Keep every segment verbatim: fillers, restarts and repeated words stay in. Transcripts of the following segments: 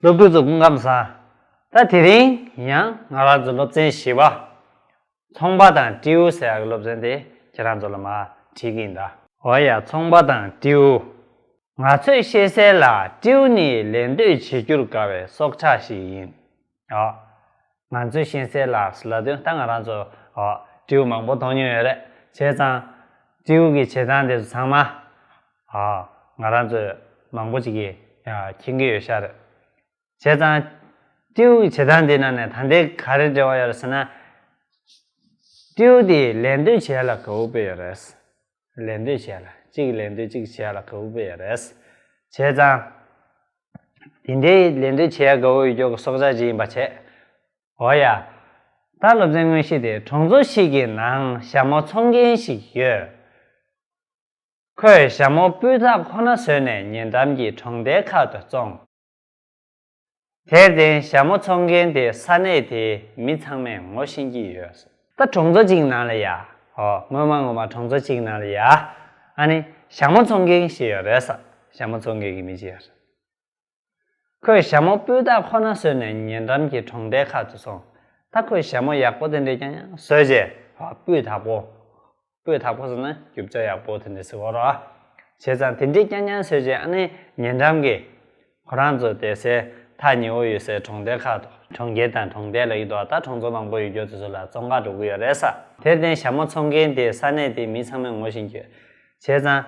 སློབ་ཕྲུག་ཚོ་སྐུ་ཁམས་བཟང་། ད་དེ་རིང་ཡང་ང་རང་ཚོ་སློབ་ཚན་བཞི་པ། ཚོང་པ་དང་སྤྲེའུ་ཟེར་ཡག་གི་སློབ་ཚན་དེ་ཁྱེད་རང་ཚོ་ལ་མར་ཁྲིད་ཀྱི་ཡིན་ད། འོ་ཡ། ཚོང་པ་དང་སྤྲེའུ། ང་ཚོས་ཤེས་གསལ་ལ་སྤྲེའུ་ནི་ལེན་འདོད་བྱེད་རྒྱུར་དགའ་བའི་སྲོག་ཆགས་ཤིག་ཡིན། ཨ། ང་ཚོས་ཤེས་གསལ་ལ་ལབ་དུས་ད་ང་རང་ཚོ་ཨ་སྤྲེའུ་མང་པོ་མཐོང་མྱོང་ཡོད་རེད། བྱས་ཙང་སྤྲེའུ་གི་བྱེད་སྟངས་དེ་ཚོ་ཚང་མ་ཨ་ང་རང་ཚོས་མང་པོ་ཅིག་གིས་ཨ་མཁྱེན་གྱི་ཡོད་ཤག་རེད། བྱས་ཙང་སྤྲེའུ་གི་བྱེད་སྟངས་དེ་ནང་ནས་ད་ལྟའི་ག་རེ་འབྲེལ་བ་ཡོད་རེད་ཟེར་ན། སྤྲེའུ་དེ་ལེན་འདོད་བྱེད་ཡ་ལ་དགའ་བོ་དཔེ་ཡོད་རེད། ལེན་འདོད་བྱེད་ཡ་ལ་གཅིག་ལེན་འདོད་གཅིག་བྱེད་ཡ་ལ་དགའ་བོ་དཔེ་ཡོད་རེད། བྱས་ཙང་། དེ་འདྲའི་ལེན་འདོད་བྱེད་ཡ་དགའ་བོ་ཡོད་རྒྱུ་གི་སྲོག་ཆགས་ཅིག་ཡིན་པ་བྱས། འོ་ཡ། ད་སློབ་ཚན་དངོས་གཞི་དེ། གྲོང་ཚོ་ཞིག་གི་ནང་ཞྭ་མོ་འཚོང་མཁན་ཞིག་ཡོད། ཁོས་ཞྭ་མོ་སྤུས་དག་ཁོ་ན་བཟོས་ནས་ཉེ་འགྲམ་གྱི་གྲོང་རྡལ་ཁག་ཏུ་བཙོངས། དེར་བརྟེན་ཞྭ་མོ་འཚོང་མཁན་དེ་ས་གནས་དེའི་མི་ཚང་མས་ངོ་ཤེས་ཀྱི་ཡོད། ད་གྲོང་ཚོ་གཅིག་ནང་ལ་ཡ། ཨོ། སྔོན་མ་སྔོན་མ་གྲོང་ཚོ་གཅིག་ནང་ལ་ཡ། ཨ་ནི་ཞྭ་མོ་འཚོང་མཁན་ཞིག་ཡོད་རེད་ས། ཞྭ་མོ་འཚོང་མཁན་གྱི་མི་ཞིག་ཡོད་རེད། ཁོས་ཞྭ་མོ་སྤུས་དག་ཁོ་ན་བཟོས་ནས་ཉེ་འགྲམ་གྱི་གྲོང་རྡལ་ཁག་ཏུ་སོང་། ད་ཁོས་ཞྭ་མོ་ཡག་པོ་དེ་འདྲས་རྐྱང་རྐྱང་བཟོས་རྗེས། ཨ། སྤུས་དག་པོ། སྤུས་དག་པོ་ཟེར་ན་རྒྱུ་ཆ་ཡག་པོ་དེ་འདྲས་ཟེར་བ་རེད། བྱས་ཙང་དེ་འདྲས་རྐྱང་རྐྱང་བཟོས་རྗེས་ཨ་ནི་ཉེ་འགྲམ་གྱི་ཁོ་རང་ཚོ་བསྡད་སའི་ཐག་ཉེ་བོ་ཡོད་སའི་གྲོང་རྡལ་ཁག་ཏུ། གྲོང་ཁྱེར་དང་གྲོང་རྡལ་ལབ་ཀྱི་འདུག་ད་གྲོང་ཚོ་མང་པོ་ཡོད་རྒྱུ་དེ་ཚོ་ལ་བཙོང་གར་འགྲོ་གི་ཡོད་རེད་ས། དེར་བརྟེན་ཞྭ་མོ་འཚོང་མཁན་དེ་ས་གནས་དེའི་མི་ཚང་མས་ངོ་ཤེས་ཀྱི་ཡོད། བྱས་ཙང་།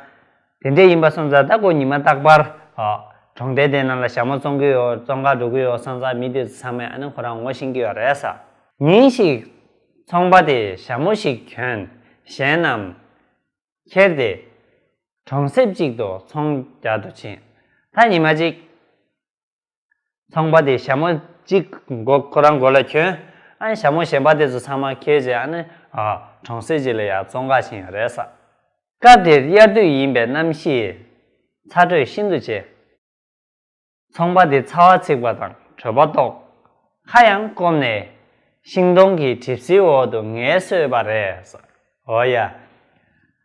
དེ་འདྲས་ཡིན་པ་སོང་ཙང་ད་ཁོ་ཉི་མ་རྟག་པར། ཨ། གྲོང་རྡལ་དེ་ནང་ལ་ཞྭ་མོ་བཙོང་གི་ཡོད། བཙོང་གར་འགྲོ་གི་ཡོད་སོང་ཙང་མི་དེ་ཚོ་ཚང་མས་ཨ་ནི་ཁོ་རང་ངོ་ཤེས་ཀྱི་ཡོད་རེད་ས། ཉིན་ཞིག་ཚོང་པ་དེས་ཞྭ་མོ་ཞིག་གྱོན། གཞན་རྣམས་ཁྱེར་ཏེ་གྲོང་གསེབ་ཅིག་ཏུ་ཚོང་རྒྱག་ཏུ་ཕྱིན། ད་ཉི་མ་གཅིག་ཚོང་པ་དེས་ཞྭ་མོ་གཅིག་མགོ་ཁོ་རང་མགོ་ལ་གྱོན། ཨ་ནི་ཞྭ་མོ་གཞན་པ་དེ་ཚོ་ཚང་མ་ཁྱེར་བྱས་ཨ་ནི། ཨ། གྲོང་གསེབ་ཅིག་ལ་ཡར་བཙོང་གར་ཕྱིན་ཡོད་རེད་ས། སྐབས་དེར་དབྱར་དུས་ཡིན་པའི་གནམ་གཤིས་ཚ་དྲོད་ཤིན་ཏུ་ཆེ། ཚོང་པ་དེ་ཚ་བ་ཚིག་པ་དང་དྲོད་པ་ལྟོགས། ཁ་ཡང་སྐོམ་ནས་ཤིང་སྡོང་གི་གྲིབ་བསིལ་འོག་ཏུ་ངལ་གསོས་པ་རེད། འོ་ཡ།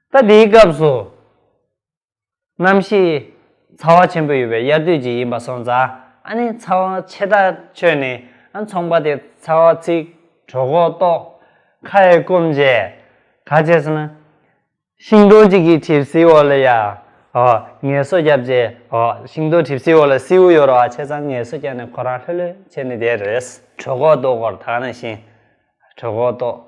ད་དེའི་སྐབས་སུ། གནམ་གཤིས་ཚ་བ་ཆེན་པོ་ཡོད་པའི་དབྱར་དུས་ཅིག་ཡིན་པ་སོང་ཙང་། ཨ་ནི་ཚ་བ་ཆེ་ཐག་ཆོད་ནས། ཨ། ཚོང་པ་དེ་ཚ་བ་ཚིག་གྲོད་ཁོག་ལྟོགས། ཁ་ཡང་སྐོམ་བྱས། ག་བྱས་ཟེར་ན། ཤིང་སྡོང་གཅིག་གི་གྲིབ་བསིལ་འོག་ལ་ཡ། ཨོ། ངལ་གསོ་བརྒྱབ་རྗེས། ཨོ། ཤིང་སྡོང་གྲིབ་བསིལ་འོག་ལ་བསིལ་པོ་ཡོད་རེད་བ། བྱས་ཙང་ངལ་གསོ་བརྒྱབ་ནས་ཁོ་རང་ལྷོད་ལྷོད་བྱས་ནས་བསྡད་རེད། གྲོད་ཁོག་ལྟོགས་སྐོར་ད་ག་ནང་བཞིན། གྲོད་ཁོག་ལྟོགས།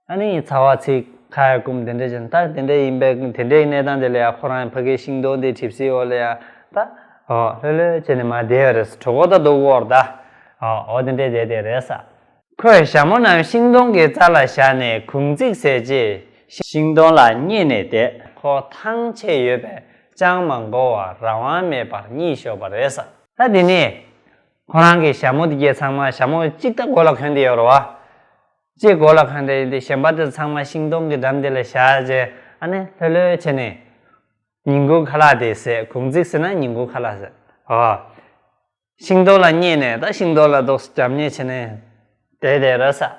ཨ་ནི་ཚ་བ་ཚིག་ཁ་ཡ་སྐོམ་དེ་འདྲ་བྱས་ནས། ད་དེ་འདྲ་ཡིན་པའི་དེ་འདྲའི་གནས་སྟངས་དེ་ལ་ཡ་ཁོ་རང་ཕ་གིའི་ཤིང་སྡོང་དེ་གྲིབ་བསིལ་འོག་ལ་ཡ། ད། ཨོ། ལྷོད་ལྷོད་བྱས་ནས་མར་བསྡད་ཡོད་རེད། གྲོད་ཁོག་ད་ལྟོགས་ཀྱི་ཡོད་རེད་ད། ཨོ། འོ་དེ་འདྲས་བསྡད་བསྡད་རེད་ས། ཁོས་ཞྭ་མོ་རྣམས་ཤིང་སྡོང་གི་རྩ་ལ་བཞག་ནས་གུང་ཚིགས་ཟས་རྗེས་ཤིང་སྡོང་ལ་བསྙེས་ནས་བསྡད། ཁོ་ཐང་ཆད་ཡོད་པས་ཅང་མ་འགོར་བར་རང་དབང་མེད་པར་གཉིད་ཤོར་བ་རེད་ས། ད་དེ་ནས་ཁོ་རང་གི་ཞྭ་མོ་དེ་གས་ཚང་མ། ཞྭ་མོ་གཅིག་ད་མགོ་ལ་གོན་བསྡད་ཡོད་རེད་བ། གཅིག་མགོ་ལ་གོན་བསྡད་ཡོད་དུས་གཞན་པ་དེ་ཚང་མ་ཤིང་སྡོང་གི་འགྲམ་དེ་ལ་བཞག་རྗེས་ཨ་ནི་ལྷོད་ལྷོད་བྱས་ནས། ཉིན་གུང་ཁ་ལག་དེ་ཟས། གུང་ཚིགས་ཟེར་ན་ཉིན་གུང་ཁ་ལག་ཟས། ཨོ། ཤིང་སྡོང་ལ་བསྙེས་ནས། ད་ཤིང་སྡོང་ལ་ཏོག་ཙམ་རྒྱབ་གཉེར་བྱས་ནས་བསྡད་བསྡད་རེད་ས།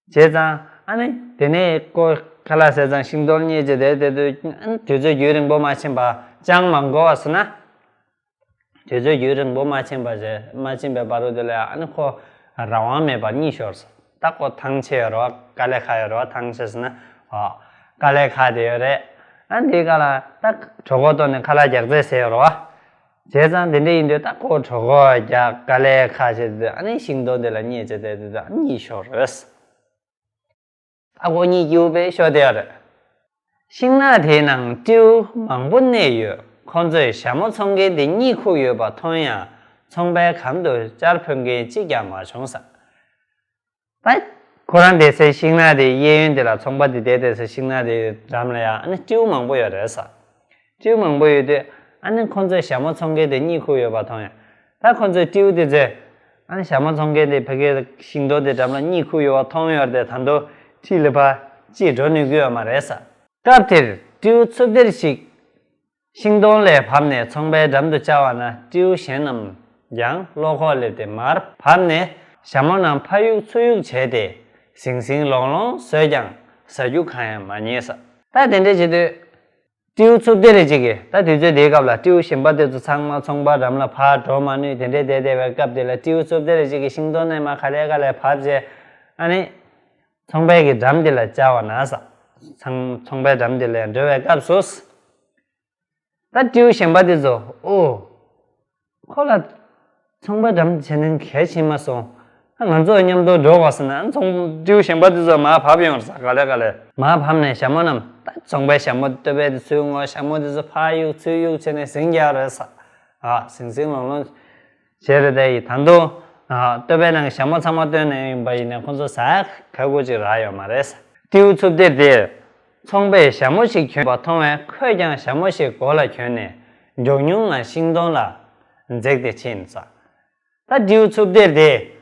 བྱས་ཙང་ཨ་ནི་དེ་ནས་ཁོ་ཁ་ལག་ཟས་ཙང་ཤིང་སྡོང་ལ་བསྙེས་བྱས་བསྡད་བསྡད་དུས། ཨ་ནི་དུས་ཚོད་རྒྱུན་རིང་པོ་མ་ཕྱིན་པ། ཅང་མ་འགོར་བ་ཟེར་ན། དུས་ཚོད་རྒྱུན་རིང་པོ་མ་ཕྱིན་པ་བྱས། མ་ཕྱིན་པའི་བར་དུ་དེ་ལ་ཨ་ནི་ཁོ་རང་དབང་མེད་པར་གཉིད་ཤོར་སོང་། ད་ཁོ་ཐང་ཆད་ཡོད་རེད་བ། དཀའ་ལས་ཁག་ཡོད་རེད་བ། ཐང་ཆད་ཟེར་ན། ཨོ། དཀའ་ལས་ཁག་བསྡད་ཡོད་རེད། ཨ་འདི་ག་ལ་ད་གྲོད་ཁོག་ལྟོགས་ནས་ཁ་ལག་རྒྱགས་ཚད་ཟས་ཡོད་རེད་བ། བྱས་ཙང་དེ་འདྲ་ཡིན་དུས་ད་ཁོ་གྲོད་ཁོག་རྒྱགས། དཀའ་ལས་ཁག་བྱས་དུས་ཨ་ནི་ཤིང་སྡོང་དེ་ལ་བསྙེས་བྱས་བསྡད་དུས་ད་གཉིད་ཤོར་རེད། ཨ་ཁོ་གཉིད་སྐྱིད་པོ་དཔེ་ཤོར་བསྡད་ཡོད་རེད། ཤིང་ནགས་དེའི་ནང་སྤྲེའུ་མང་པོ་གནས་ཡོད། ཁོ་ཚོས་ཞྭ་མོ་འཚོང་མཁན་དེ་གཉིད་ཁུག་ཡོད་པ་མཐོང་ཡང་། ཚོང་པའི་གམ་དུ་བཅར་ཕོད་མཁན་གཅིག་ཀྱང་མ་བྱུང་ཟེར། ད་ཁོ་རང་བསྡད་སའི་ཤིང་ནགས་དེའི་གཡས་གཡོན་དེ་ལ། ཚོང་པ་དེ་བསྡད་བསྡད་སའི་ཤིང་ནགས་དེའི་འགྲམ་ལ་ཡང་ཨ་ནི་སྤྲེའུ་མང་པོ་ཡོད་རེད་ཟེར། སྤྲེའུ་མང་པོ་ཡོད་དུས་ཨ་ནི་ཁོ་ཚོས་ཞྭ་མོ་འཚོང་མཁན་དེ་གཉིད་ཁུག་ཡོད་པ་མཐོང་ཡང་། ད་ཁོ་ཚོས་སྤྲེའུ་དེ་ཚོས་ཨ་ནི་ཞྭ་མོ་འཚོང་མཁན་དེ་ཕ་གིའི་ཤིང་སྡོང་དེ་འགྲམ་ལ་གཉིད་ཁུག་ཡོད་པ་མཐོང་ཡོད་དེ། ད་དུང་འཁྲིས་ལ་ཕར་ཅིག་འགྲོ་ནུས་ཀྱི་ཡོད་མ་རེད་ཟེར། སྐབས་དེར་སྤྲེའུ་ཚུབ་སྡེར་ཞིག་ཤིང་སྡོང་ལས་བབས་ནས་ཚོང་པའི་འགྲམ་དུ་བཅར་བ་ན། སྤྲེའུ་གཞན་རྣམས་ཀྱང་བློ་ཁོག་སླེབས་ཏེ་མར་བབས་ནས་ཞྭ་མོ་རྣམས་ཕར་གཡུག་ཚུར་གཡུག་བྱས་ཏེ་ཟིང་ཟིང་ལོང་ལོང་བཟོས་ཀྱང་ཟ་རྒྱུ་གང་ཡང་མ་རྙེད་ཟེར། ད་དེ་འདྲ་བྱེད་དུས། སྤྲེའུ་འཚུབ་སྡེར་ཅིག་གིས། ད་དུས་ཚོད་དེའི་སྐབས་ལ་སྤྲེའུ་གཞན་པ་དེ་ཚོ་ཚང་མ་ཚོང་པ་འགྲམ་ལ་ཕར་འགྲོ་མ་ནུས་དེ་འདྲས་བསྡད་བསྡད་པའི་སྐབས་དེ་ལ། སྤྲེའུ་འཚུབ་སྡེར་ཅིག་གིས་ཤིང་སྡོང་ནས་མར་ག་ལེ་ག་ལེ་བབས་བྱས། ཨ་ནི། ཚོང་པའི་གི་འགྲམ་དེ་ལ་བཅར་བ་ན་ས། ཚང་ཚོང་པའི་འགྲམ་དེ་ལ་འགྲོ་བའི་སྐབས་སུ། ད་སྤྲེའུ་གཞན་པ་དེ་ཚོ། ཨོ། ཁོ་ལ། ཚོང་པ་འགྲམ་བྱས་ནས་གལ་ཕྱིན་མ་སོང་། ད་ང་ཚོ་མཉམ་དུ་འགྲོ་དགོས་ཟེར་ན། ཚོང་སྤྲེའུ་གཞན་པ་དེ་ཚོ་མར་བབས་ཡོང་ས། ག་ལེ་ག་ལེ་མར་བབས་ནས་ཞྭ་མོ་རྣམས། ད་ཚོང་པའི་ཞྭ་མོ། སྟོད་པའི་དེ་ཚོའི་ངོ་ཞྭ་མོ་དེ་ཚོ་ཕར་གཡུག་ཚུར་གཡུག་བྱས་ནས་ཟིང་རྒྱག་རེད་ས། ཨ། ཟིང་ཟིང་ལོང་ལོང་བྱས་རེད། དེ་ཡི་ད་དུང་། ཨ། སྟོད་པའི་ནང་གི་ཞྭ་མོ་ཚང་མ་བཏོན་ནས་ཡིན་པ་ཡིན་ནའི་ཁོང་ཚོ་ཟ་ག་གོ་ཅིག་རག་ཡོད་མ་རེད་ས། སྤྲེའུ་འཚུབ་སྡེར་དེས་ཚོང་པས་ཞྭ་མོ་ཞིག་གྱོན་པ་མཐོང་བས། ཁོས་ཀྱང་ཞྭ་མོ་ཞིག་མགོ་ལ་གྱོན་ནས་མགྱོགས་མྱུར་ངང་ཤིང་སྡོང་ལ་འཛེགས་ཏེ་ཕྱིན་ས། ད་སྤྲེའུ་འཚུབ་སྡེར་དེ།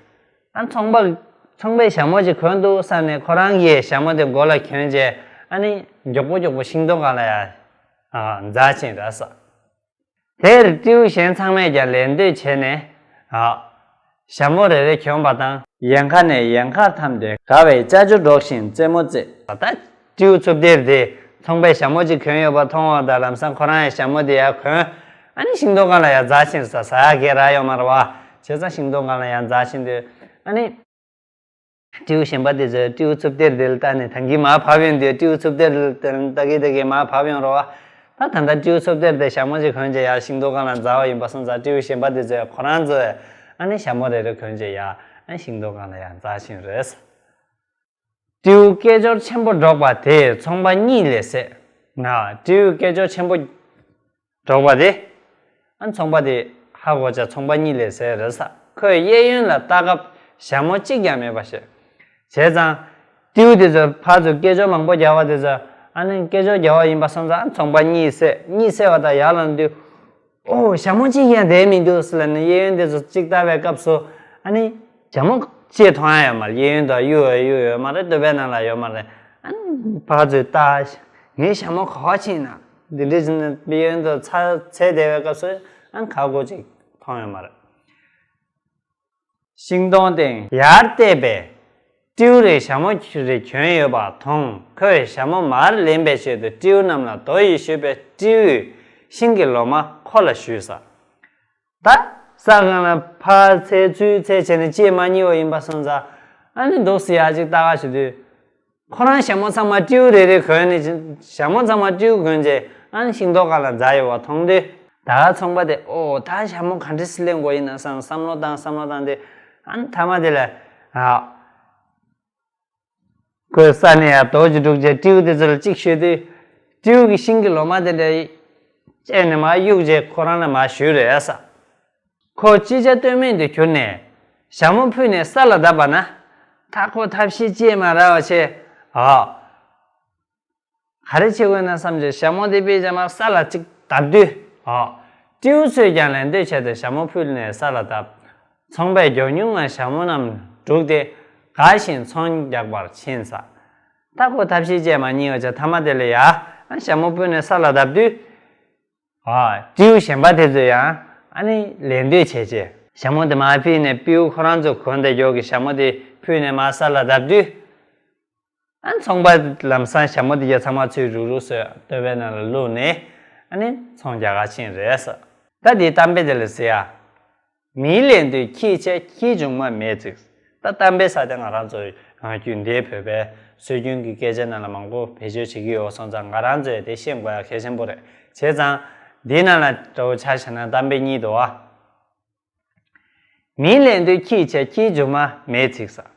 ཨ། ཚོང་པ། ཚོང་པས་ཞྭ་མོ་ཞིག་གྱོན་འདུག་བསམ་ནས་ཁོ་རང་གིས་ཞྭ་མོ་དེ་མགོ་ལ་གྱོན་བྱས། ཨ་ནི་མགྱོགས་པོ་མགྱོགས་པོ་ཤིང་སྡོང་སྒང་ལ་ཡར། ཨ། འཛེགས་ཕྱིན་རེད་ས། དེར་སྤྲེའུ་གཞན་ཚང་མས་ཀྱང་ལད་ཟློས་བྱས་ནས། ཨ། ཞྭ་མོ་རེ་རེ་གྱོན་པ་དང་། ཡན་ཁ་ནས་ཡན་ཁར་འཐམས་ཏེ་དགའ་བའི་ཅ་ཅོ་སྒྲོག་བཞིན་རྩེད་མོ་རྩེ། ད་སྤྲེའུ་འཚུབ་སྡེར་དེ་ཚོང་པས་ཞྭ་མོ་ཅིག་གྱོན་ཡོད་པ་མཐོང་བ་དང་། ལམ་སང་ཁོ་རང་ཡང་ཞྭ་མོ་དེ་ཡར་གྱོན། ཨ་ནི་ཤིང་སྡོང་སྒང་ལ་ཡར་འཛེགས་ཕྱིན་ས། ཟ་ཡག་གང་ཡང་རག་ཡོད་མ་རེད་པ། བྱས་ཙང་ཤིང་སྡོང་སྒང་ལ་ཡར་འཛེགས་ཕྱིན་དུས། ཨ་ནི། སྤྲེའུ་གཞན་པ་དེ་ཚོས་སྤྲེའུ་འཚུབ་སྡེར་དེ་ལ་ལྟ་ནས། ད་གིན་མར་བབས་ཡོང་དུས་སྤྲེའུ་འཚུབ་སྡེར་དེ་ལ་ལྟ་གིན་ལྟ་གིན་མར་བབས་ཡོང་རེད་པ། ད་ད་ལྟ་སྤྲེའུ་འཚུབ་སྡེར་དེ་ཞྭ་མོ་ཅིག་གྱོན་བྱས་ཡར་ཤིང་སྡོང་སྒང་ལ་འཛེགས་པ་ཡིན་པ་སོང་ཙང་། སྤྲེའུ་གཞན་པ་དེ་ཚོས་ཁོ་རང་ཚོས། ཨ་ནི་ཞྭ་མོ་རེ་རེ་གྱོན་བྱས་ཡར། ཨ། ཤིང་སྡོང་སྒང་ལ་ཡར་འཛེགས་ཕྱིན་རེད། སྤྲེའུ་སྐད་ཅོར་ཆེན་པོ་སྒྲོག་པ་དེས་ཚོང་པ་གཉིད་ལས་སད། ན། སྤྲེའུ་སྐད་ཅོར་ཆེན་པོ་སྒྲོག་པ་དེ། ཨ། ཚོང་པ་དེ་ཧ་གོ་བྱས་ཚོང་པ་གཉིད་ལས་སད་རེད་ས། ཁོས་གཡས་གཡོན་ལ་ལྟ་སྐབས་ཞྭ་མོ་གཅིག་ཀྱང་མེད་པ་ཤེས། བྱས་ཙང་སྤྲེའུ་དེ་ཚོས་ཕར་ཚུར་སྐད་ཅོར་མང་པོ་རྒྱག་པ་དེ་ཚོ། ཨ་ནི་སྐད་ཅོར་རྒྱག་པ་ཡིན་པ་སོང་ཙང་ཚོང་པ་གཉིད་སད། གཉིད་སད་པ་དང་ཡར་ལངས་དུས། ཨོ། ཞྭ་མོ་གཅིག་ཀྱང་བསྡད་མི་འདུག་ཟེར་ལབ་ནས་གཡས་གཡོན་དེ་ཚོ་གཅིག་ལྟ་བའི་སྐབས་སུ། ཨ་ནི་ཞྭ་མོ་གཅིག་མཐོང་ཡ་ཡོད་མ་རེད། གཡས་གཡོན་དུ་གཡུག་ཡ་གཡུག་ཡོད་མ་རེད། སྟོད་པའི་ནང་ལ་ཡོད་མ་རེད། ཨ་ནི་ཕར་ཚུར་ལྟ། ངའི་ཞྭ་མོ་ག་པར་ཕྱིན་ན། འདི་འདྲ་བྱས་ནས་གཡས་གཡོན་དུ་འཚོལ་བསྡད་པའི་སྐབས་སུ། ཨ་ནི་ག་གོ་ཅིག་མཐོང་ཡོད་མ་རེད། ཤིང་སྡོང་སྟེང་ཡར་བལྟས་པས། སྤྲེའུ་རེས་ཞྭ་མོ་རེ་གྱོན་ཡོད་པ་མཐོང་། ཁོས་ཞྭ་མོ་མར་ལེན་པའི་ཆེད་དུ་སྤྲེའུ་རྣམས་ལ་རྡོ་ཡིས་གཞུས་པས། སྤྲེའུས་ཤིང་གི་ལོ་མ་ཁོ་ལ་གཞུས་ས། ད་ས་སྒང་ལ་ཕར་འཚོལ་ཚུར་འཚོལ་བྱས་ནས་ཅིས་མ་རྙེད་པ་ཡིན་པ་སོང་ཙང་། ཨ་ནི་འདུག་སེ་ཡར་ཅིག་ལྟ་ག་ཞུ་དུས། ཁོ་རང་ཞྭ་མོ་ཚང་མ་སྤྲེའུ་རེ་རེ་གྱོན་ནས། ཞྭ་མོ་ཚང་མ་སྤྲེའུ་གྱོན་བྱས། ཨ་ནི་ཤིང་སྡོང་སྒང་ལ་འཛེགས་ཡོད་པ་མཐོང་དུས། ད་ག་ཚོང་པ་དེ། ཨོ། ད་ཞྭ་མོ་ག་འདྲ་སེ་ལེན་དགོས་ཡིན་ན་བསམ་བསམ་བློ་བཏང་། བསམ་བློ་བཏང་སྟེ། ཨ་ནི་མཐའ་མ་དེ་ལ། ཨ། ཁོས་ས་ནས་ཡར་རྡོ་ཅིག་སྒྲུག་བྱས་སྤྲེའུ་དེ་ཚོ་ལ་གཅིག་གཞུས་དུས། སྤྲེའུ་གིས་ཤིང་གི་ལོ་མ་དེ་འདྲ་བཅད་ནས་མར་གཡུགས་བྱས་ཁོ་རང་ལ་མར་གཞུས་རེད་ས། ཁོ་ཅི་བྱ་གཏོལ་མེད་དུ་གྱུར་ནས་ཞྭ་མོ་ཕུད་ནས་ས་ལ་བརྡབས་པ་ན། ད་ཁོ་ཐབས་ཤེས་ཅིས་མ་རག་པ་བྱས། ཨ། ག་རེ་བྱེད་དགོས་ན་བསམ་བྱས་ཞྭ་མོ་དེ་ཕུད་བྱས་མར་ས་ལ་གཅིག་བརྡབས་དུས། ཨ། སྤྲེའུ་ཚོས་ཀྱང་ལད་ཟློས་བྱས་ཏེ་ཞྭ་མོ་ཕུད་ནས་ས་ལ་བརྡབས། ཚོང་པས་མགྱོགས་མྱུར་ངང་ཞྭ་མོ་རྣམས་སྒྲུག་སྟེ་དགའ་བཞིན་ཚོང་རྒྱག་པར་ཕྱིན་ས། ད་ཁོ་ཐབས་ཤེས་ཅིས་མ་རྙེད་པ་བྱས། མཐའ་མ་དེ་ལ་ཡ། ཨ། ཞྭ་མོ་ཕུད་ནས་ས་ལ་བརྡབས་དུས། ཨ། སྤྲེའུ་གཞན་པ་དེ་ཚོས་ཡང་། ཨ་ནི་ལད་ཟློས་བྱས་བྱས། ཞྭ་མོ་དེ་མར་ཕུད་ནས། སྤྲེའུ་ཁོ་རང་ཚོ་གོན་བསྡད་ཀྱོག་གི་ཞྭ་མོ་དེ་ཕུད་ནས་མར་ས་ལ་བརྡབས་དུས། ཨ་ནི་ཚོང་པ་ལམ་སང་ཞྭ་མོ་དེ་ག་ཚང་མ་ཚུར་རུག་རུག་བཟོས། སྟོད་པའི་ནང་ལ་བླུགས་ནས། ཨ་ནི་ཚོང་རྒྱག་ག་ཕྱིན་རེད་ཟེར། ད་དེའི་གཏམ་དཔེ་དེ་ལ་ཟེར་ཡ། མིའི་ལད་ཟློས་ཁྱིས་བྱས། ཁྱིའི་མཇུག་མ་མེས་འཚིག་ད་གཏམ་དཔེ་ས་དེ་ང་རང་ཚོ་རྒྱུན་ལྡན་བོད་པའི་སྲོལ་རྒྱུན་གྱི་སྐད་ཆ་ནང་ལ་མང་པོ་བེད་སྤྱོད་བྱེད་ཀྱི་ཡོད་སོང་ཙང་། ང་རང་ཚོས་དེ་ཤེས་དགོས་ཡ་གལ་ཆེན་པོ་རེད། བྱས་ཙང་འདིའི་ནང་ལ་འདྲ་བོ་ཆ་བཞག་ན་གཏམ་དཔེ་གཉིས་འདུག་ཨ། མིའི་ལད་ཟློས་ཁྱིས་བྱས། ཁྱིའི་མཇུག་མ་མེས་འཚིག་ཟེར།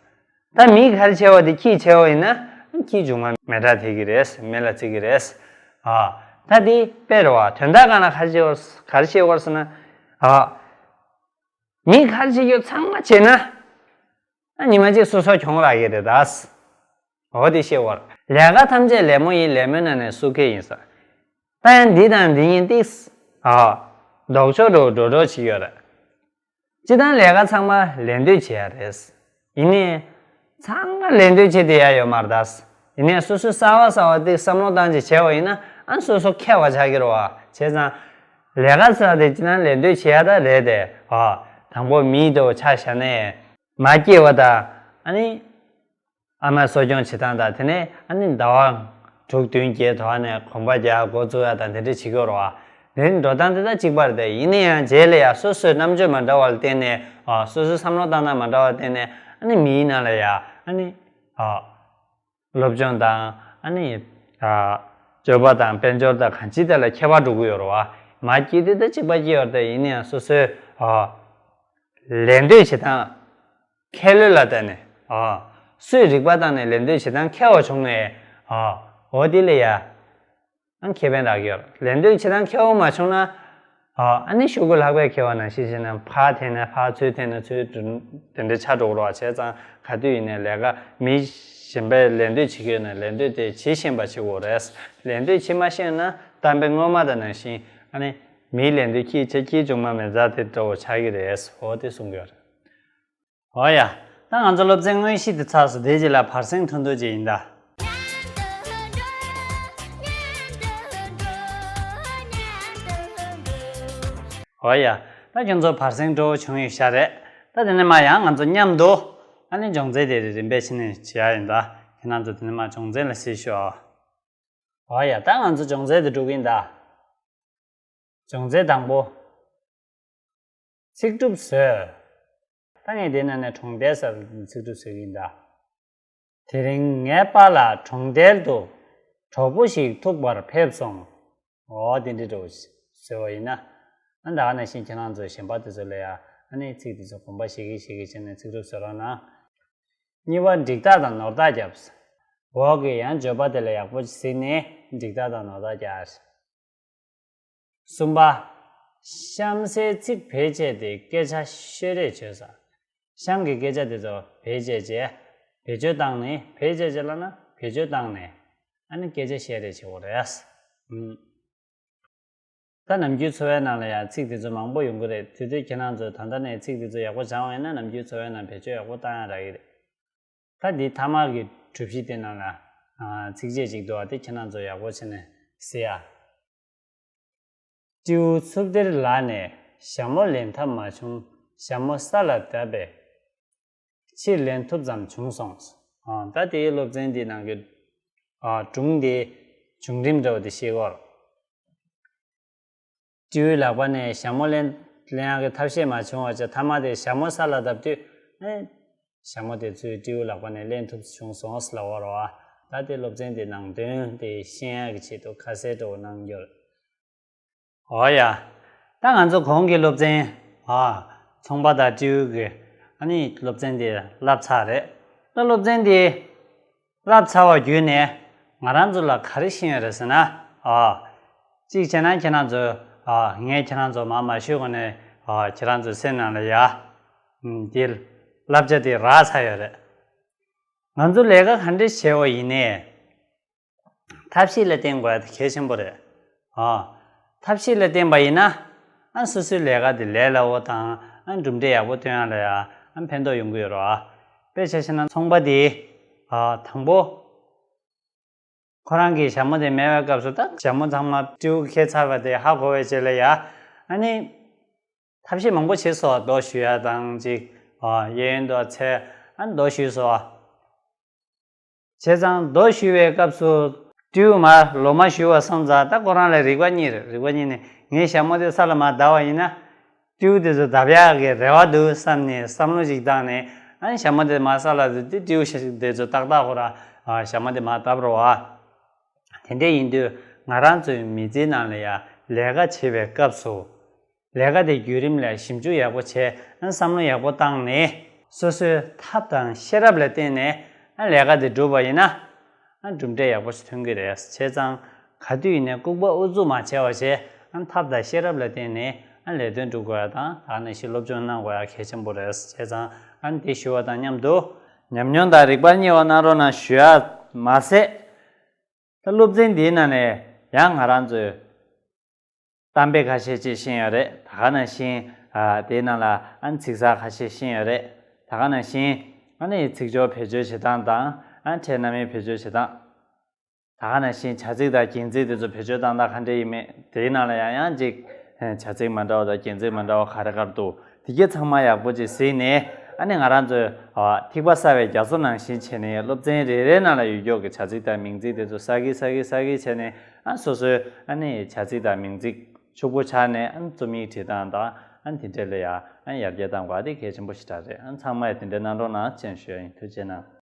ད་མི་ག་རེ་བྱས་པ་དེ་ཁྱིས་བྱས་པ་ཡིན་ན། ཁྱིའི་མཇུག་མ་མེ་སྲེག་ཐེབས་ཀྱི་རེད། མེ་ལ་འཚིག་གི་རེད། ཨ། ད་དེ་དཔེ་རེད་པ། དོན་དག་སྒང་ལ་ག་རེ་བྱེད་དགོས། ག་རེ་བྱེད་དགོས་ཟེར་ན། ཨ། མི་ག་རེ་བྱེད་རྒྱུ་ཚང་མ་བྱས་ན། ཨ། ཉི་མ་གཅིག་སོ་སོ་གྱོང་རག་གི་རེད་ད། འོ་དེ་ཤེས་དགོས། ལས་ཀ་ཐམས་ཅད་ལད་མོ་ཡིན། ལད་མོའི་ནང་ནས་སུ་མཁས་ཡིན་ཟེར། ད་ཡང་འདི་དང་འདི་གཉིས་ཏིག་ཨ། ལྡོག་ཕྱོགས་འདྲ་བོ་འགྲོ་འགྲོ་བྱེད་ཀྱི་ཡོད་རེད། སྤྱིར་བཏང་ལས་ཀ་ཚང་མ་ལད་ཟློས་བྱེད་ཡ་རེད། ཡིན་ནའི། ཚང་མ་ལད་ཟློས་བྱེད་བསྡད་ཡ་ཡོད་མ་རེད་ད། ཡིན་ནའི་སོ་སོ་གསར་པ་གསར་པ་ཏིག་བསམ་བློ་བཏང་བྱས་བྱས་པ་ཡིན་ན། ཨ། སོ་སོ་མཁས་པ་ཆགས་ཀྱི་རེད་པ། བྱས་ཙང་། ལས་ཀ་ཟེར་བ་དེ་སྤྱིར་བཏང་ལད་ཟློས་བྱེད་ཡ་ད་རེད་དེ། ཨ། དང་པོ་མི་འདྲ་བོ་ཆ་བཞག་ནས། མ་སྐྱེས་པ་དང་། ཨ་ནི། ཨ་མ་གསོ་སྐྱོང་བྱེད་སྟངས་དང་། དེ་ནས་ཨ་ནི་ཟླ་བ་ དྲུག་བདུན་བརྒྱད་དོ་ནས་གོམ་པ་རྒྱག་འགོ་བཙུགས་ཡ་དང་དེ་འདྲ་བྱེད་ཀྱི་ཡོད་རེད་བ། དེ་འགྲོ་སྟངས་དེ་ད་གཅིག་པ་རེད་དེ། ཡིན་ན་ཡང་རྗེས་ལ་ཡ་སོ་སོའི་རྣམ་དཔྱོད་མ་འདྲ་བ་ལ་བརྟེན་ནས། ཨ། སོ་སོའི་བསམ་བློ་བཏང་སྟངས་མ་འདྲ་བ་བརྟེན་ནས་ཨ་ནི་མིའི་ནང་ལ་ཡ་ཨ་ནི། ཨ། སློབ་སྦྱོང་དང་ཨ་ནི། ཨ། སྤྱོད་པ་དང་དཔལ་འབྱོར་དང་གང་ཅིའི་ཐད་ལ་ཁྱད་པར་འགྲོ་གི་ཡོད་རེད་བ། མ་སྐྱེས་དུས་ད་གཅིག་པ་སྐྱེས་ཡོད་རེད་དེ། ཡིན་ན་ཡང་སོ་སོའི། ཨ། ལད་ཟློས་བྱེད་སྟངས་ཁས་ལེན་ལ་བརྟེན་ནས། ཨ། སོས་རིག་པ་བཏང་ནས་ལད་ཟློས་བྱེད་སྟངས་ཁྱད་པར་བྱུང་ནས། ཨ། འོ་དེ་ལ་ཡ། ཨ། ཁེ་ཕན་རག་གི་ཡོད། ལད་ཟློས་བྱེད་སྟངས་ཁྱད་པར་མ་བྱུང་ན། ཨ། ཨ་ནི་ཤོག་གུ་ལྷག་པའི་ཁྱད་པར་ནང་བཞིན་བྱས་ན་ཕར་འཐེན་ན་ཕར་ཚུར་འཐེན་ན་ཚུར་དེ་འདྲ་ཆགས་འགྲོ་གི་རེད་བ། བྱས་ཙང་ག་དུས་ཡིན་ནའི་ལས་ཀ་མི་གཞན་པས་ལད་ཟློས་བྱེད་ཀྱི་ཡོད་ན་ལད་ཟློས་དེ་བྱེད་ཤེས་པ་བྱེད་དགོས་རེད། ལད་ཟློས་བྱེད་མ་ཤེས་ན་གཏམ་དཔེ་སྔོན་མ་དང་ནང་བཞིན་ཨ་ནི་མིའི་ལད་ཟློས་ཁྱི་བྱས་ཁྱིའི་མཇུག་མ་མེ་བཙའ་དེ་འདྲ་བོ་ཆགས་ཀྱི་རེད། འོ་དེ་གསུང་གི་ཡོད་རེད། འོ་ཡ། ད་ང་ཚོ་སློབ་ཚན་དངོས་གཞི་དེ་ཚར་སོང་། དེའི་རྗེས་ལ་བར་གསེང་ཐུང་ཐུང་ཅིག་ཡིན་ད། འོ་ཡ། ད་ཁྱོད་ཚོ་བར་གསེང་སྤྲོ་བོ་བྱུང་ཡོད་ཤག་རེད། ད་དེ་ནས་མར་ཡང་ང་ཚོ་མཉམ་དུ་ཨ་ནི་སྦྱོང་ཚན་དེ་རིམ་པས་ཕྱི་ནས་བྱེད་ཡ་ཡིན་ད། ཁྱེད་རང་ཚོ་དེ་ནས་མར་སྦྱོང་ཚན་ལ་གཟིགས་ཤོག། འོ་ཡ། ད་ང་ཚོ་སྦྱོང་ཚན་དེ་འགྲོ་གི་ཡིན་ད། སྦྱོང་ཚན་དང་པོ། ཚིག་གྲུབ་བཟོས། ད་ངས་དེ་ནང་ནས་གྲོང་རྡལ་ཟེར་བ་ཚིག་གྲུབ་བཟོས་ཀྱི་ཡིན་ད། དེ་རིང་ངའི་པཱ་ལགས་གྲོང་རྡལ་དུ་གྲོགས་པོ་ཞིག་ཐུག་པར་ཕེབས་སོང་། འོ་དེ་འདྲ་འདྲ་བོ་བཟོས་པ་ཡིན་ན། ཨ། ད་ག་ནང་བཞིན་ཁྱེད་རང་ཚོ་གཞན་པ་དེ་ཚོ་ལ་ཡ་ཨ་ནི་ཚིག་དེ་ཚོ་གོམ་པ་བཞེས་ཀྱིན་བཞེས་ཀྱིན་བྱས་ནས་ཚིག་གྲུབ་བཟོ་རོགས་གནང་། གཉིས་པ། འགྲིག་རྟགས་དང་ནོར་རྟགས་བརྒྱབ། འོག་གི་ཡང་བརྗོད་པ་དེ་ལ་ཡག་པོ་གཟིགས་ནས་འགྲིག་རྟགས་དང་ནོར་རྟགས་རྒྱག། གསུམ་པ། གཤམ་གསལ་ཚིག་བེད་སྤྱད་དེ་སྐད་ཆ་བཤད་རེས་བྱོས་ཟེར། གཤམ་གྱི་སྐད་ཆ་དེ་ཚོ་བེད་སྤྱད་བྱས། བེད་སྤྱོད་བཏང་ནས། བེད་སྤྱད་བྱས་ལབ་ན་བེད་སྤྱོད་བཏང་ནས། ཨ་ནི་སྐད་ཆ་བཤད་རེས་བྱེད་དགོས་རེད། ཨུམ། ད་ནམ་རྒྱུན་འཚོ་བའི་ནང་ལ་ཡང་ཚིག་དེ་ཚོ་མང་པོ་ཡོང་གི་རེད། དེ་དུས་ཁྱེད་རང་ཚོས་ད་ལྟ་ནས་ཚིག་དེ་ཚོ་ཡག་པོ་སྦྱངས་པ་ཡིན་ན་ནམ་རྒྱུན་འཚོ་བའི་ནང་བེད་སྤྱོད་ཡག་པོ་བཏང་ཡག་རག་གི་རེད། ད་འདི་ཐ་མག་གི་གྲུབ་གཞི་དེ་ནང་ལ། ཨ། ཚིགས་བཅད་ཅིག་འདུག་པ། དེ་ཁྱེད་རང་ཚོ་ཡག་པོ་བྱས་ནས་གཟིགས་ཨ། སྤྲེའུ་མཚུར་སྡེར་ལ་ནས་ཞྭ་མོ་ལེན་ཐབས་མ་བྱུང་། ཞྭ་མོ་ས་ལ་བརྡབས་པས་ཕྱིར་ལེན་ཐུབ་ཙམ་བྱུང་སོང་། ཨ། ད་དེའི་སློབ་ཚན་འདི་ནང་གི། ཨ། སྒྲུང་དེའི་བྱུང་རིམ་འདྲ་བོ་དེ་ཤེས་དགོས། སྤྲེའུའི་ལག་པ་ནས་ཞྭ་མོ་ལེན། ལེན་ཡག་གི་ཐབས་ཤེས་མ་བྱུང་བ་བྱས། ཐ་མ་དེ་ཞྭ་མོ་ས་ལ་བརྡབས་དུས། ཨེ། ཞྭ་མོ་དེ་ཚུར་སྤྲེའུ་ལག་པ་ནས་ལེན་ཐུབ་བྱུང་སོང་ཟེར་ལབ་པ་རེད་པ། ད་དེ་སློབ་ཚན་དེ་ནང་དོན་དེ་ཤེས་ཡག་གི་ཆེད་དུ་ཁ་གསལ་འདྲ་བོ་གནང་རྒྱུ་རེད། འོ་ཡ། ད་ང་ཚོ་གོང་གི་སློབ་ཚན། ཨ། ཚོང་པ་དང་སྤྲེའུ་གི་ཨ་ནི་སློབ་ཚན་དེ་བསླབས་ཚར་རེད། ད་སློབ་ཚན་དེ་བསླབས་ཚར་བ་བརྒྱུད་ནས་ང་རང་ཚོ་ལ་ག་རེ་ཤེས་ཡོད་རེད་ཟེར་ན། ཨ། གཅིག་བྱས་ན་ཁྱེད་རང་ཚོ། ཨ། ངས་ཁྱེད་རང་ཚོ་མར་མ་ཞུས་གོང་ནས། ཨ། ཁྱེད་རང་ཚོའི་སེམས་ནང་ལ་ཡ། ཨུམ། དེ་བསླབ་བྱ་དེ་རག་ཚར་ཡོད་རེད། ང་ཚོ་ལས་ཀ་ག་འདྲ་བྱེད་པ་ཡིན་ནའི། ཐབས་ཤེས་ལ་བརྟེན་དགོས་ཡ་དེ་གལ་ཆེན་པོ་རེད། ཨ། ཐབས་ཤེས་ལ་བརྟེན་པ་ཡིན་ན། ཨ། སོ་སོའི་ལས་ཀ་དེ་ལས་སླ་བོ་དང་། ཨ། གྲུབ་འབྲས་ཡག་པོ་ཐོན་ཡ་ལ་ཡ། ཨ། ཕན་ཐོགས་ཡོང་གི་ཡོད་རེད་པ། དཔེ་ཆ་བཞག་ན་ཚོང་པ་དེ། ཨ། དང་པོ། ཁོ་རང་གི་ཞྭ་མོ་དེ་མེད་པའི་སྐབས་སུ། ད་ཞྭ་མོ་ཚང་མ་སྤྲེའུ་ཁྱེར་ཚར་བ་དེ་ཧ་གོ་བའི་རྗེས་ལ་ཡ། ཨ་ནི། ཐབས་ཤེས་མང་པོ་བྱས་སོང་། རྡོ་གཞུ་ཡ་དང་ཅིག། ཨ། གཡས་གཡོན་དུ་འཚེར། ཨ། རྡོ་གཞུས་སོང་། བྱས་ཙང་རྡོ་གཞུ་བའི་སྐབས་སུ་སྤྲེའུས་མར་ལོ་མ་གཞུས་པ་སོང་ཙང་། ད་ཁོ་རང་ལ་རིག་པ་རྙེད་རེད། རིག་པ་རྙེད་ནས་ངའི་ཞྭ་མོ་དེ་ས་ལ་མར་བརྡབས་པ་ཡིན་ན། སྤྲེའུ་དེ་ཚོ་བརྡབ་ཡག་གི་རེ་བ་འདུག་བསམ་ནས་བསམ་བློ་ཞིག་བཏང་ནས། ཨ་ནི་ཞྭ་མོ་དེ་མར་ས་ལ་བརྡབས་དུས་སྤྲེའུ་དེ་ཚོ་ཏག་ཏག་ཁོ་རང་ཞྭ་མོ་དེ་མར་བརྡབས་རེད་པ། དེ་འདྲ་ཡིན་དུས་ང་རང་ཚོའི་མི་ཚེའི་ནང་ལ་ཡ་ལས་ཀ་བྱེད་པའི་སྐབས་སུ། ལས་ཀ་དེ་བརྒྱུད་རིམ་ལ་ཞིབ་འཇུག་ཡག་པོ་བྱས། ཨ། བསམ་བློ་ཡག་པོ་བཏང་ནས། སོ་སོའི་ཐབས་དང་ཤེས་རབ་ལ་བརྟེན་ནས། ཨ། ལས་ཀ་དེ་བསྒྲུབས་པ་ཡིན་ན། ཨ། གྲུབ་འབྲས་ཡག་པོ་ཞིག་ཐོན་གྱི་རེད། བྱས་ཙང་ག་དུས་ཡིན་ནའི་ལྐུགས་པ་ཨུ་ཚུགས་མ་བྱས་པ་བྱས། ཨ། ཐབས་དང་ཤེས་རབ་ལ་བརྟེན་ནས། ཨ། ལས་དོན་སྒྲུབ་དགོས་ཡ་དང་། ད་ག་ནང་བཞིན་སློབ་སྦྱོང་གནང་དགོས་ཡ་གལ་ཆེན་པོ་རེད། བྱས་ཙང་ཨ་ནི་དེ་ཞུ་བ་དང་མཉམ་དུ། ཉམས་མྱོང་དང་རིག་པ་རྙེད་པ་གནང་རོགས་གནང་ཞུ་ཡ་མ་ཟད། ད་སློབ་ཚན་འདིའི་ནང་ནས་ཡང་ང་རང་ཚོས་གཏམ་དཔེ་ཁ་ཤས་ཅིག་ཤེས་ཡོད་རེད། ད་ག་ནང་བཞིན། ཨ། དེའི་ནང་ལ། ཨ། ཚིག་གསར་ཁ་ཤས་ཤེས་ཡོད་རེད། ད་ག་ནང་བཞིན། ཨ་ནི་ཚིག་སྦྱོར་བེད་སྤྱོད་བྱེད་སྟངས་དང་། ཨ། ཕྲད་རྣམ་དབྱེ་བེད་སྤྱོད་བྱེད་སྟངས། ད་ག་ནང་བཞིན་བྱ་ཚིག་དང་རྒྱན་ཚིག་དེ་ཚོ་བེད་སྤྱོད་བཏང་སྟངས་ག་འདྲ་ཡིན་མིན། དེའི་ནང་ལ་ཡང་ཡང་ཅིག། ཨ། བྱ་ཚིག་མ་འདྲ་བ་དང་རྒྱན་ཚིག་མ་འདྲ་བ་ག་རེ་ག་རེ་འདུག། དེ་གྱད་ཚང་མ་ཡག་པོ་ཅིག་གཟིགས་ནས། ཨ་ནི་ང་རང་ཚོས་ཨ་ཐིགས་པ་བསགས་པའི་རྒྱ་མཚོ་ནང་བཞིན་བྱས་ནས་སློབ་ཚན་རེ་རེའི་ནང་ལ་ཡོད་རྒྱུ་གི་བྱ་ཚིག་དང་མིང་ཚིག་དེ་ཚོ་བསགས་ཀྱིན་བསགས་ཀྱིན་བསགས་ཀྱིན་བྱས་ནས། ཨ་སོ་སོའི་ཨ་ནི་བྱ་ཚིག་དང་མིང་ཚིག་ཕྱུག་པོ་ཆགས་ནས། ཨ་ནི་རྩོམ་ཡིག་བྲིས་སྟངས་དང་ཨ་ནི་དེ་འདྲ་ལ་ཡང་ཨ་ནི་ཡར་རྒྱས་གཏང་དགོས་པ་དེ་གལ་ཆེན་པོ་ཞེ་དྲག་རེད། ཨ་ནི་ཚང་མས་དེ་འདྲ་གནང་རོགས་གནང་ཅེས་ཞུ་ཡ་ཡིན། ཐུགས་རྗེ་གནང་།